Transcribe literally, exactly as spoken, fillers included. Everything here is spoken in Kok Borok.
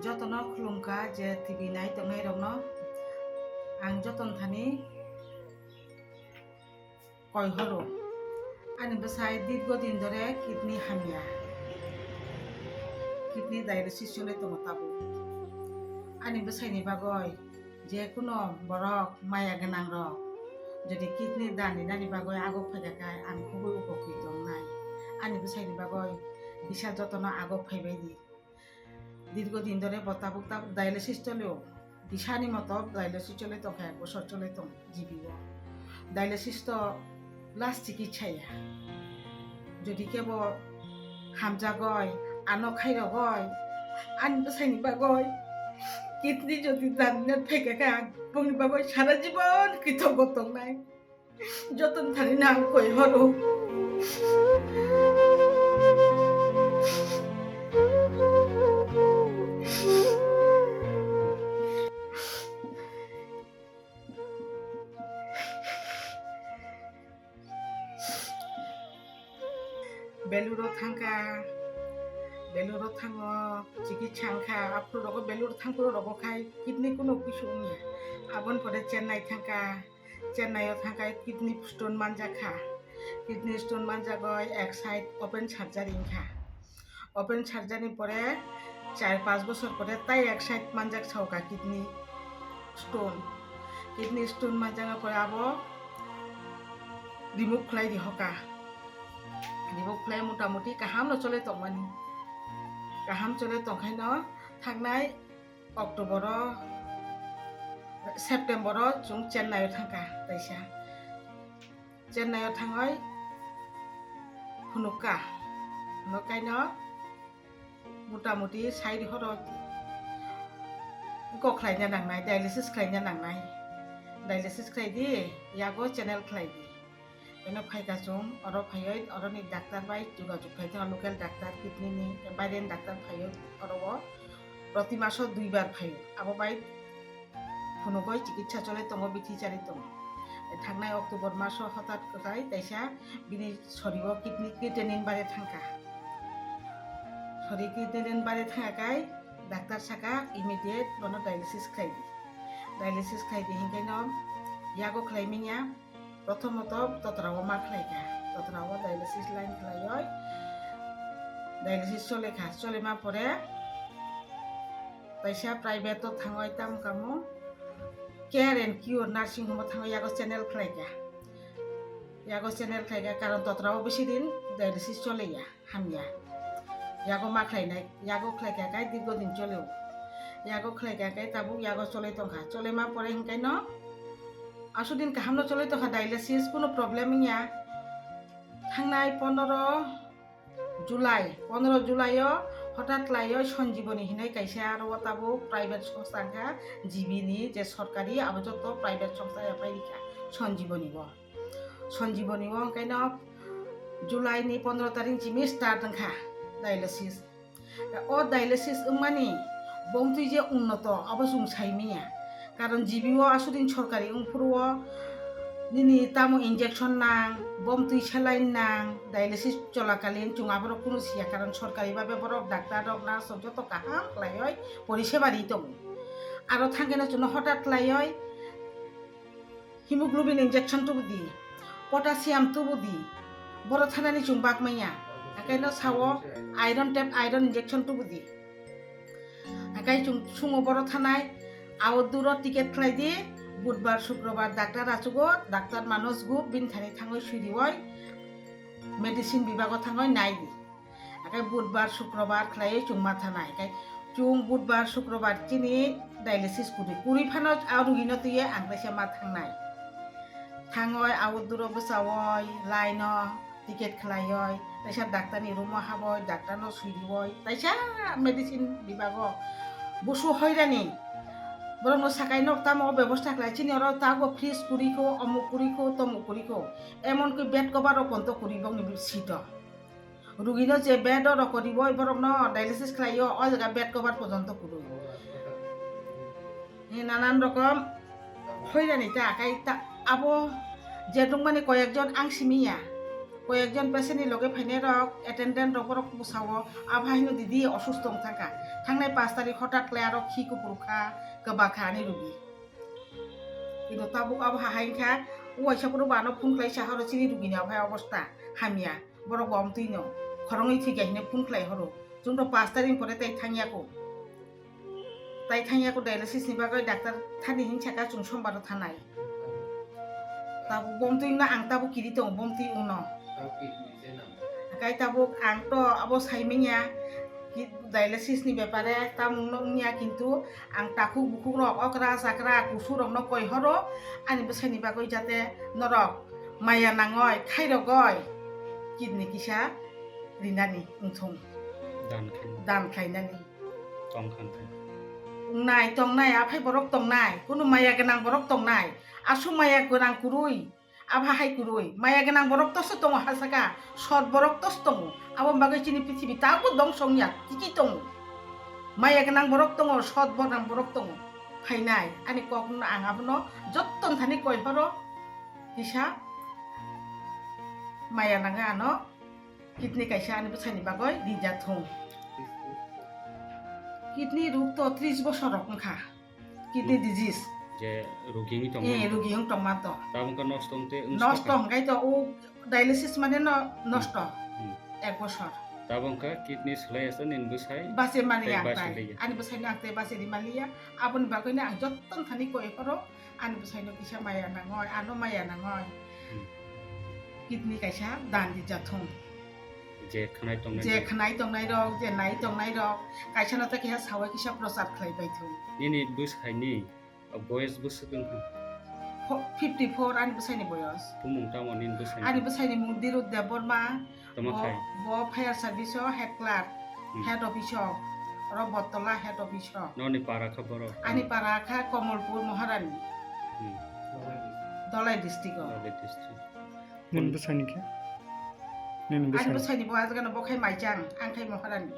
Jotono khulumkha je T V nai tongnai rokno ang joton thani koi horo. Ani bwsai dirgo din dore kidney hamya, kidney dialysis chole tongo tabuk. Ani bwsaini bagoi je kuno borok maya gwnang rok jodi kidney dan rinani bagoi agok phaikha khe ang khubui upokrit tongnai. Ani bwsaini bagoi kisa jotono agok phaibai di. Dirgo din dore bo tabuk tabuk dialysis choleo. Bisani moto dialysis chole tongkha, ek bosor chole tong G B o. Dialysis to last chikitsa ya. Jodi kebo hamjagoi, ano khairogoi, ani bwsaini bagoi kidney jodi dan rinani phaikha khe ang bongni bagoi sara jibon kritoggo tongnai. Joton thani nang koi horo. Beluro thangkha, Beluro thango, chikitsa wngkha, aphuru rogo Beluro thangphuru rogo khai kidney kuno kisu wngya. Aboni pore Chennai thangkha, Chennai o thangkha kidney stone manjakha. Kidney stone manjagoi ek side open surgery wngkha. Open surgery ni pore char panch bosor pore tai ek side manjak sauka kidney stone. Kidney stone manjak pore abo remove khlai di hoka. Remove khlai mota moti kaham no chole tongmani. Kaham chole tongkhaino thangnai October o, September o chwng Chennai o thangkha taisa. Chennai o thangoi phunukka. Phunukkaino mota moti sai horo iko khlaina nangnai, dialysis khlaina nangnai. Dialysis khlai di, yago channel khlai di. Eno phaikha chwng, oro phaioi, oroni doctor bai jogajog khai tongo, local doctor, kidney ni, baireni doctor phaioi, oro o proti maso duibar phaio. Abo bai phunugoi chikitsa chole tongo, bithi chari tongo. Thangnai October maso hotat kwtai taisa bini sorio kidney creatinine bare thangkha. Sori creatinine bare thangkha kai doctor saka immediate bono dialysis khlai di. Dialysis khlai di hinkaino yago khlai minya. Prothomot totra o ma khlai kha, totra o dialysis line khlaioi, dialysis chole kha, chole ma pore taisa private o thangoi tamo kamo Care and Cure nursing home o thangoi yago channel khlai kha, yago channel khlai kha, karon totra o bisi din dialysis chole ya. Hamya. Yago ma khlainai, yago khlai kha kai dirgo din choleo. Yago khlai kha kai tabuk yago cholai tongkha. Cholai ma pore hinkaino asudin kahamno cholai tongkha dialysis, kuno problem wngya. Thangnai pondro July, pondro July o hotat khlaioi Sanjiboni hinai kaisa aro o tabuk private songstha wngkha G B ni je sorkari abo joto private songstha ya pai rikha Sanjiboni o. Sanjiboni o hwnkhaino July ni pondro tarik simi start wngkha dialysis. O dialysis wngmani bomtwi je unnoto abo chwng sai manya. Karon G B o asudin sorkari wngphuru o nini tamo injection nang, bomtwi saline nang, dialysis cholakalin chwng aborok kunu siya, karon sorkari babe borok doctor rok, nurse rok joto kaham khlaioi poriseba ri tongo. Aro thangkeno chwngno hotat khlaioi hemoglobin injection tubu di, potassium tubu di, boro thanani chwng bak manya. Hakaino sao iron tab, iron injection tubu di. Hakai chwng sungo boro thanai, ao duro ticket khlai di, Budbar, Sukrobar doctor achugo, doctor Manoj Gup, bini thani thangoi sui rioi, medicine bibago thangoi nai di. Hakai Budbar, Sukrobar khlaioi chwng ma thanai. Hakai chwng Budbar, Sukrobar chini dialysis kuri. Kuri phano a rugino twiwi ang kaisa ma thangnai. Thangoi, ao duro bwchaoi, line o ticket khlaioi, taisa doctor ni room o haboi, doctor no sui rioi, taisa medicine bibago busu hoirani. Borok no sakai nok tamo bebosta khlai, chini oro tago fridge kuri kho, omuk kuri kho, tomuk kuri kho. Emon ki bed cover rok ponto kuri bokni seat o. Rugino je bed o rokoribo, borokno dialysis khlaio, o jaga bed cover porjonto kwrwi. Ni nanan rokom hoirani ta akai ta abo je tongmani koyekjon ang simi ya. Koyekjon patient ni loge phainai rok, attendant rok borok bwsao, abo haino didi osusto wng thangkha. Thangnai pash tarikh hotat khlai aro khi kuphur kha, kwba kha ani rugi. Kintu tabuk abo hahai wngkha, o waisa phuru bo ano phone khlai sa horo chini rugi ni abo hai obosta hamya. Borok bo omtwi no khorongwi thwikha hwnwi phone khlai horo. Chwngno pash tarikh pore tei thangya ko. Tai thangya ko dialysis ni bagwi doctor thani hin saka chwng sombar o thanai. Tabuk bomtwi wngno ang tabuk kiri tongo, bomtwi wngno. Kai tabuk ang to abo saimanya ki dialysis ni bepare tamung no wngya, kintu ang takhuk bukhuk rok okra chakra kusu rok no koi horo ani bwsai ni bagwi jate norok maya nangoi khairogoi kidney kisa rinani wngthung. Dan khaina. Dan khlainani. Tong khan khe. Wngnai, tongnai, aphai borok tongnai, kunu maya gwnang borok tongnai, aswk maya gwnang kwrwi, abha hai kwrwi, maya gwnang borok toso tongo ha saka, sot borok toso tongo, aboni bagwi chini prithibi tabuk dongso wngya, tiki tongo. Maya gwnang borok tongo, sot gwnang borok tongo, phainai, ani kokno ang abono jotton thani koi horo, kisa maya nangwi ano. Kidney kaisa ani bwsaini bagwi rijak thung. Kidney rok to tris bosor rok wngkha. Kidney disease. Je rugi wng tongma. Eh, rugi wng tongma to. Tabuk wngkha nosto wngte wngsa nosto kha. Hwnkhe to o dialysis mane no nosto. Hmm. Ek bosor. Tabuk wngkha kidney swlai asa nini bwsai. Base mani tei ang base tai. Liya. Ani bwsaino ang tei base ri maliya. Aboni bagwino ang jotton thani koi phoro. Ani bwsaino kisa maya nangoi, ano maya nangoi. Hmm. Kidney kaisa dan rijak thung. Je khnai tongnai je rok. Khnai tongnai rok, je nai tongnai rok, kaisa no ta kisa sawi kisa prochar khlai pai thung. Nini bwsaini, uh, boyes bwswk wngkha? Fo-, fifty four ani bwsaini boyes. Bumung tamo nini bwsaini? Ani bwsaini mung Diru Debbarma. Tamo bo, khai? Bo fire service o head clerk, hmm, head office o, oro Bottola head office o. Noni para kha borok? Ani para kha Komolpur Maharani. Hmm. Dholai district o. Dholai district. Nini bwsaini khe? Nini ani bwsaini? Bwsaini bo ajagano bo khai Maichang, ang khai Maharani.